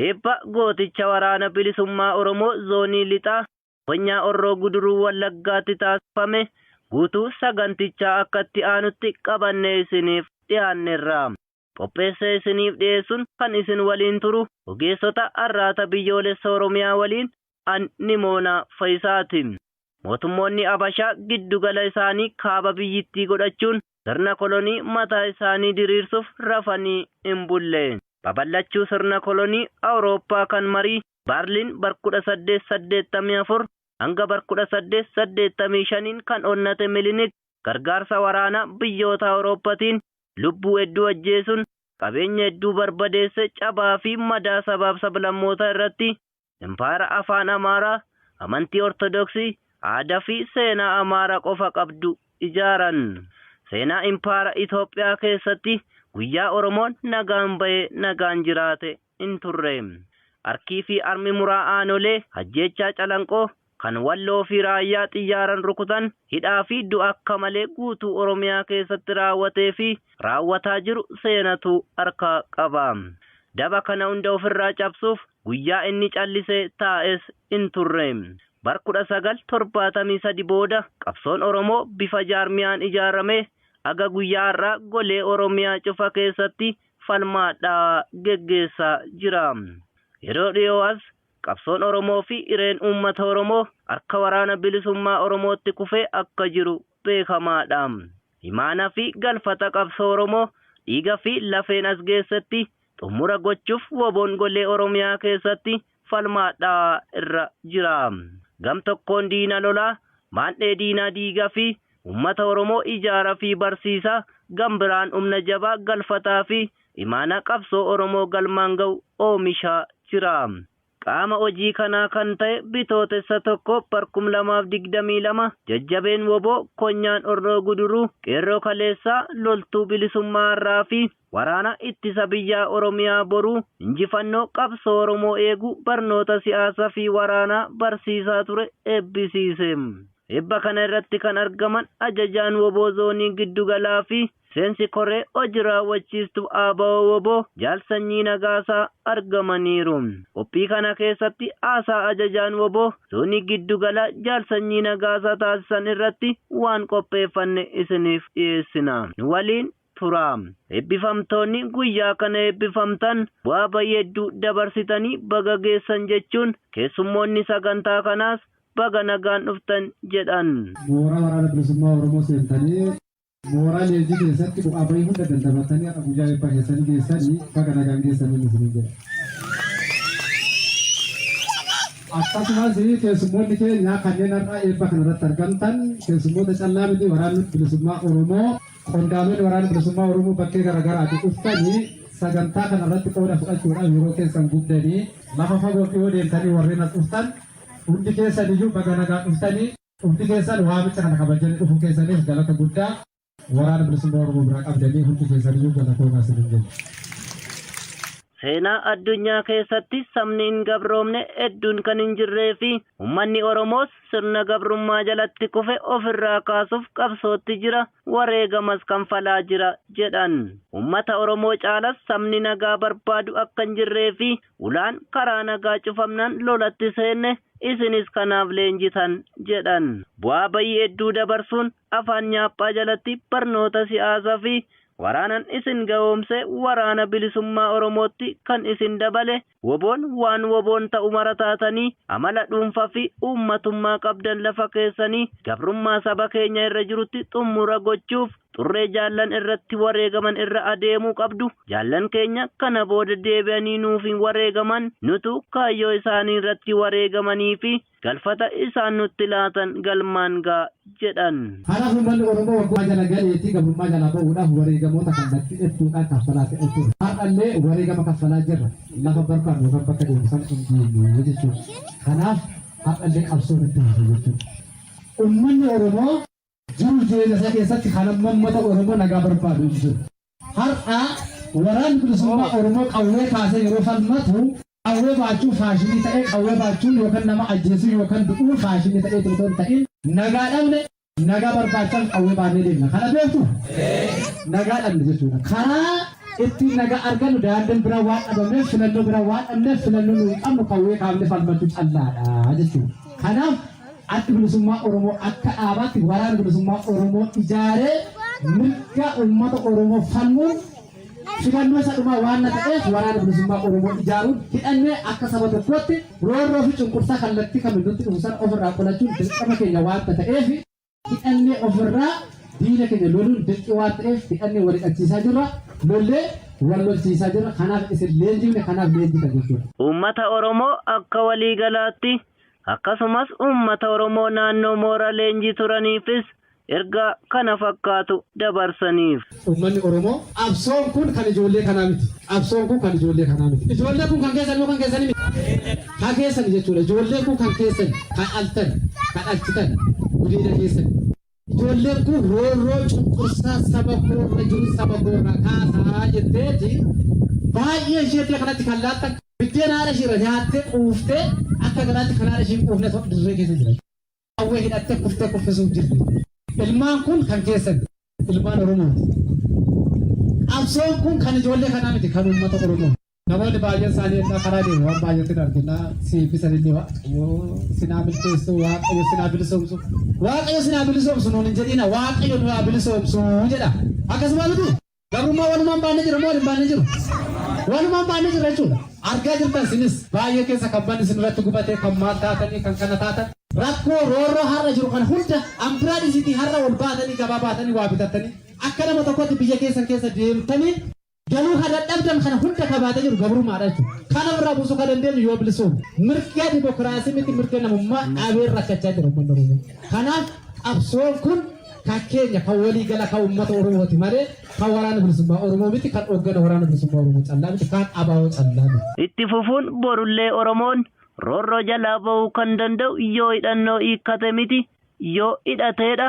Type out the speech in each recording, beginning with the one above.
Eebba gooticha Waraana Bilisummaa Oromoo Zoonii Lixaa Konyaa Horroo Guduruu Wallaggaatti taasifame guutuu sagantichaa akka itti aanutti qabannee isiniif dhiyaanneerra. Qopheessee isiniif dhiyeessuun kan isin waliin turu ogeessota Arraata Biyyoolessa Oromiyaa waliin an Nimoonaa Fayisaati. Mootummoonni Abashaa giddugala isaanii kaaba biyyittii godhachuun sirna kolonii mataa isaanii diriirsuuf rafanii hin bulle. Babal'achuu sirna kolonii Awurooppaa kan marii Baarliin bar 1884 hanga bar 1885n kan onnate Milinik gargaarsa waraanaa biyyoota Awurooppatiin lubbuu hedduu ajjeesuun qabeenya hedduu barbadeesse cabaa fi madaa sabaaf sablammoota irratti impaayera afaan Amaaraa, amantii Ortodoksii, aadaa fi seenaa Amaaraa qofa qabdu ijaaran. Seenaa impaayera Itoophiyaa keessatti guyyaa Oromoon nagaan bahee nagaan jiraate hin turre. Harkii fi harmi muraa Aanolee, ajjeechaa Calanqoo, kan Walloo fi Raayyaa xiyyaaran rukutan, hidhaa fi du'a akka malee guutuu Oromiyaa keessatti raawwatee fi raawwataa jiru seenatu harkaa qaba. Daba kana hunda ofirraa cabsuuf guyyaa inni callisee taa'es hin turre. Bar 1973 booda qabsoon Oromoo bifa jaarmiyaan ijaarame aga guyyaa har'aa golee Oromiyaa cufa keessatti falmaadhaa geggeessaa jira. Yeroo dhiyoo as qabsoon Oromoo fi hireen uummata Oromoo harka waraana bilisummaa Oromootti kufee akka jiru beekamaadha. Imaana fi galfata qabsoo Oromoo dhiiga fi lafeen as geessetti xumura gochuuf WBOn golee Oromiyaa keessatti falmaadhaa irra jira. Gam tokkoon diina lolaa, maandhee diinaa diiga fi uummata Oromoo ijaara fi barsiisa, gam biraan humna jabaa galfataa fi imaana qabsoo Oromoo galmaan ga'u oomishaa jira. Qaama hojii kanaa kan ta'e Bitootessa 1 bar 2022 jajjabeen wbo Konyaan Horroo Guduruu Qeerroo kaleessaa loltuu bilisummaa har'aa fi waraana ittisa biyyaa Oromiyaa boruu injifannoo qabsoo Oromoo eeguu barnoota siyaasa fi waraanaa barsiisaa ture eebbisiise. Eebba kana irratti kan argaman ajajaan wbo Zoonii Giddugalaa fi Miseensi koree hoji raawwachiistuu ABO-wbo Jaal Sanyii Nagaasaa argamaniiru. Qophii kana keessatti haasaa ajajaan wbo zoonii giddu galaa Jaal Sanyii Nagaasaa taasisan irratti waan qopheeffanne isiniif dhiyeessina. Nu waliin turaa. Eebbifamtoonni guyyaa kana eebbifamtan bu'aa ba'ii hedduu dabarsitanii baga geessan jechuun keessummoonni sagantaa kanaas baga nagaan dhuftan jedhan. Mooraa Waraana Bilisummaa Oromoo seentanii Mooraa leenjii keessatti bu'aa bahii hunda dandamattanii har'a guyyaa eebbaa keessanii geessanii baga nagaan geessanii isiniin jedha. Akkasumas keessummoonni keenya kanneen har'a eebba kana irratti argamtan keessummoota callaa miti waraanni bilisummaa Oromoo qondaalonni waraana bilisummaa Oromoo bakkee garaagaraatii dhuftanii sagantaa kana irratti qooda fudhachuudhaaf yeroo keessan gubdanii lafa fagoo dhiyoo deemtanii warreen as dhuftan hundi keessan iyyuu baga nagaan dhuftanii Hundi keessan waamicha kana kabajjanii dhufuu keessaniif galata guddaa Waraana Bilisummaa Oromoo biraa qabdanii hundi keessaniyyuu galatoomaa isiniin jenna. Seenaa addunyaa keessatti sabni hin gabroomne hedduun kan hin jirree fi ummanni Oromoos sirna gabrummaa jalatti kufe ofirraa kaasuuf qabsootti jira, wareegamas kanfalaa jira jedhan. Ummata Oromoo caalas sabni nagaa barbaadu akka hin jirree fi Ulaan karaa nagaa cufamnaan lolatti seenne, isinis kanaaf leenjitan jedhan. Bu'aa bayii hedduu dabarsuun afaan nyaaphaa jalatti barnoota siyaasa fi waraanan isin gahoomsee Waraana Bilisummaa Oromootti kan isin dabale WBOn waan WBOn ta'u mara taatanii amala dhuunfa fi uummatummaa qabdan lafa keessanii gabrummaa saba keenya irra jirutti xummura gochuuf Xurree jaallan irratti wareegaman irra adeemuu qabdu. Jaallan keenya kana booda deebi'anii nuuf hin wareegaman. Nutu kaayyoo isaanii irratti wareegamanii fi galfata isaan nutti laatan galmaan ga'a jedhan. Kanaaf uummanni Oromoo waggoota jala galeetii gabrummaa jalaa ba'uudhaaf wareegamoota kallattii hedduudhaan kaffalaa ta'ee ture. Har'allee wareegama kaffalaa jirra. Lafa barbaannu yookaan bakka deemnu sana hin geenyu jechuudha. Kanaaf har'allee qabsoon itti fufa jechuudha. Uummanni Oromoo Jiruuf jireenya isaa keessatti kan amma ummata Oromoo nagaa barbaadu hin jiru. Har'a Waraanni Bilisummaa Oromoo qawwee kaasee yeroo falmatu qawwee baachuun faashinii ta'ee qawwee baachuun yookan nama ajjeesuun yookan du'uun faashinii ta'ee otoo hin ta'in nagaa dhabne nagaa barbaachaaf qawwee baannee deemna. Kana beektuu? Nagaa dhabne jechuudha. Karaa Ittiin nagaa argannu daandiin biraa waan dhabameef, filannoo biraa waan dhabneef, filannoo nuyi qabnu qawwee kaafne falmachuu callaadha jechuudha. Kanaaf Addi Bilisummaa Oromoo akka dhaabaatti Waraana Bilisummaa Oromoo ijaaree mirga uummata Oromoo falmuun filannoo isa dhumaa waan ta'eef, Waraana Bilisummaa Oromoo ijaaruun hidhannee akka saba tokkootti roorroo fi cunqursaa kallattii kamiin nutti dhufu sana ofirraa qolachuun dirqama keenya waan ta'eef, hidhannee ofirraa diina keenya loluun dirqii waan ta'eef, hidhannee wal hidhachiisaa jirra, lollee wal lolchiisaa jirra. Kanaaf isin leenjifne, kanaaf leenjitan jechuudha. Uummata Oromoo akka waliigalaatti, akkasumas uummata Oromoo naannoo moora leenjii turaniifis ergaa kana fakkaatu dabarsaniif. Uummanni Oromoo, qabsoon kun kan ijoollee kanaa miti. Qabsoon kun kan ijoollee kanaa miti. Ijoollee kun kan keessan moo kan keessanii miti? Kan keessani jechuudha. Ijoolleen kun kan keessan, kan dhaltan, kan dhalchitan, gudeeda keessan. Ijoolleen kun roorroo cunqursaa saba koorra jiru saba koorraa kaasaa jetteeti baay'ee isheetti kanatti kan laattan, biddeen haadha isheerra nyaattee quuftee akka garaatti kan haadha ishee hin quufne dirree keessa jira. Qawwee hidhattee kuftee kuffisuuf jirti. Ilmaan kun kan keessan, ilmaan Oromooti. Qabsoon kun kan ijoollee kanaa miti, kan uummata Oromoo. Namoonni baay'een isaanii ennaa karaa deemu waan baay'eetti argina. Siibbisan illee, "Waaqayyo sinaa milkeessu, Waaqayyo sinaa bilisoomsu, Waaqayyo sinaa bilisoomsu" nuun hin jedhina, "Waaqayyo nu haa bilisoomsu" jedha. Akkasuma miti? Gabrummaa walumaan baannee jira moo waliin baannee jiru? Walumaan baannee jira jechuudha. Argaa jirtan sinis baay'ee keessa kan banni isin irratti gubatee, kan maal taatanii, kan kana taatan. Rakkoo roorroo har'a jiru kan hunda ambiraa dhisitii, har'a ol baatanii gabaa baatanii waa bitattanii akka nama tokkotti biyya keessan keessa deemtanii galuu kan dadhabdan kana hunda kabaatee jiru gabrummaadha jechuudha. Kana irraa buusuu kan dandeenyu yoo bilisoomne. Mirga dimokiraasii miti, mirga namummaa dhabee rakkachaa jira uummanni Oromoo. Kanaaf qabsoon kun kan keenya, kan waliigala, kan uummata Oromooti malee kan Waraana Bilisummaa Oromoo miti, kan hooggana Waraana Bilisummaa Oromoo callaa miti, kan ABO callaa miti. Itti fufuun borullee Oromoon roorroo jalaa ba'uu kan danda'u yoo hidhannoo hiikkate miti, yoo hidhateedha.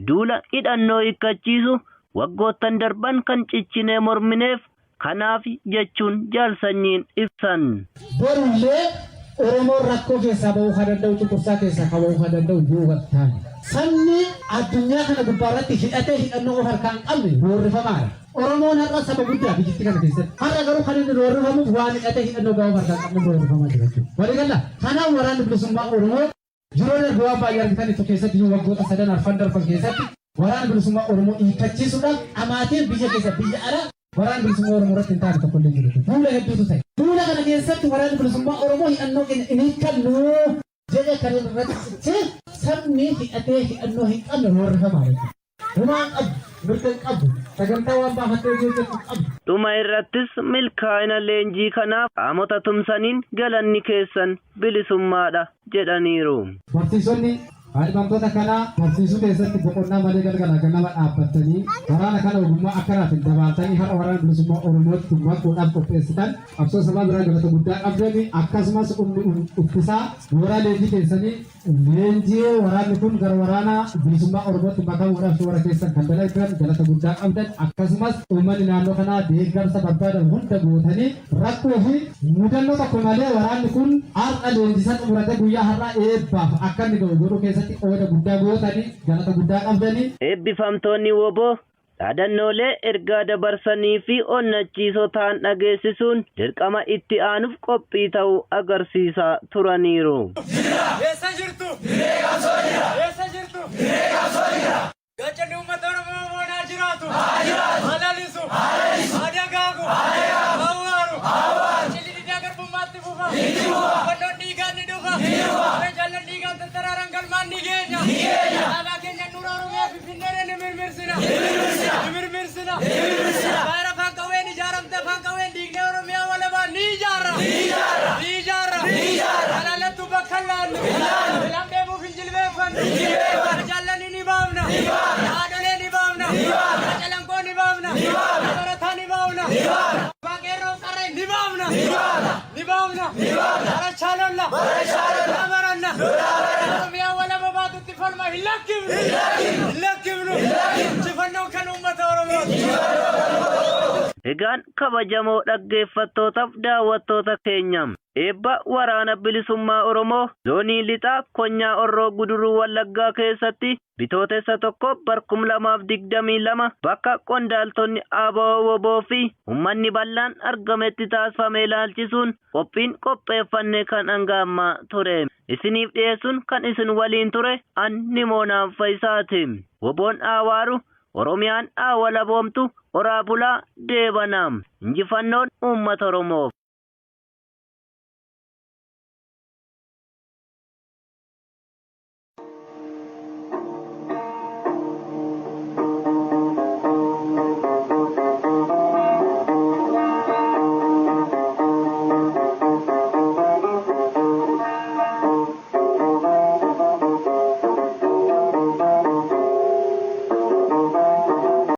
Duula hidhannoo hiikkachiisu waggoottan darban kan cichinee mormineef kanaaf jechuun Jaal Sanyiin ibsan. Borullee Oromoon rakkoo keessaa ba'uu kan danda'u, cunqursaa keessaa kan ba'uu kan danda'u yoo wal taane. Sabni addunyaa kana gubbaarratti hidhatee hidhannoo of harkaa hin qabne roorrifamaadha. Oromoon har'a saba guddaa biyyattii kana keessatti. Har'a garuu kan inni roorrifamuuf waan hidhatee hidhannoo gahaa of harkaa hin qabne roorrifamaa jira jechuudha. Waliigala kanaaf Waraanni Bilisummaa Oromoo yeroo darbe waan baay'ee argitan itti keessatti, waggoota sadan arfan darban keessatti Waraana Bilisummaa Oromoo hiikkachiisuudhaaf amaatiin biyya keessa biyya alaa Waraana Bilisummaa Oromoo irratti hin taane tokko illee jiru. Duula hedduutu ta'e. Duula kana keessatti Waraanni Bilisummaa Oromoo hidhannoo keenya hin hiikkannu jedhee kan inni irratti cichee, sabni hidhatee hidhannoo hin qabne roorrifamaa jechuudha. Homaa hin qabdu, mirga hin qabdu, sagantaa waan baafattee hojii hojjettu hin qabdu. Dhuma irrattis milkaa'ina leenjii kanaaf qaamota tumsaniin galanni keessan bilisummaadha jedhaniiru. Barsiisonni kaadhimamtoota kanaa barsiisuu keessatti boqonnaa malee galgala ganama dhaabbattanii waraana kana ogummaa akkanaatiin dabaaltanii har'a Waraana Bilisummaa Oromootti makuudhaaf qopheessitan, qabsoo sabaa biraa galata guddaa qabdani. Akkasumas humni ittisaa mooraa leenjii keessanii leenjii waraanni kun gara Waraana Bilisummaa Oromootti makamuudhaaf shoora keessan kan dalagdan galata guddaa qabdan. Akkasumas uummanni naannoo kanaa deeggarsa barbaadan hunda gootanii rakkoo fi mudannoo tokko malee waraanni kun har'a leenjisaa xumuratee guyyaa har'aa eebbaaf akka inni ga'u godhuu keessatti qooda guddaa gootanii galata guddaa qabdanii. Eebbifamtoonni WBO dhaadannoolee ergaa dabarsanii fi onnachiisoo ta'an dhageessisuun dirqama itti aanuuf qophii ta'uu agarsiisaa turaniiru. Eessa jirtu? Eessa jirtu? Gaachanni uummata Oromoo moonaa jiraatu. Haa jiraatu. Haa lalisu. Haa lalisu. Haa dagaagu. Haa dagaagu. Haa waaru. Haa waaru. Fincilli diddaa garbummaatti fufa. Itti fufa. Fannoon dhiigaan ni dhufa. Ni dhufa. Jaallan dhiigaan tattaraaran galmaan ni geenya. Ni geenya. Alaabaa keenya nuura Oromiyaa Finfinneerra ni mirmirsina. Ni mirmirsina. Ni mirmirsina. Ni mirmirsina. Baay'ee afaan qawween ijaaramte, afaan qawween diignee Oromiyaa walabaa ni ijaarra. Ni ijaarra. Ni ijaarra. Ni ijaarra. Alaalattuu bakka hin laannu. Hin laannu. Filan dheebuuf hin jilbeeffannu. Hin jilbeeffannu. Jaallanii ni baafna. Ni baafna. Haadholee ni baafna. Ni baafna. Calanqoo ni baafna. Ni baafna. Barataa ni baafna. Ni baafna. Waaqeerroo qarree ni baafna. Ni baafna. Ni baafna. Ni baafna. Barachaa lolla. Barachaa lolla. Lola baranna. Lola baranna. Oromiyaa walaba baatutti falma hin lakkifnu. Hin lakkifnu. Hin lakkifnu. Hin lakkifnu. Injifannoon kan uummata Oromooti. Egaan kabajamoo dhaggeeffattootaaf daawwattoota keenya, Eebba Waraana Bilisummaa Oromoo Zoonii Lixaa Konyaa Orroo Guduruu Wallaggaa keessatti Bitootessa 1 bar 2022 bakka qondaaltonni ABO-WBO fi ummanni bal'aan argametti taasifame ilaalchisuun qophiin qopheeffanne kan hanga ammaa ture. Isiniif dhiyeessuun kan isin waliin ture an Nimoonaa Fayisaati. Woboon Aawaaru Oromiyaan haa walaboomtu, horaa bulaa deebanaa. Injifannoon uummata Oromoof.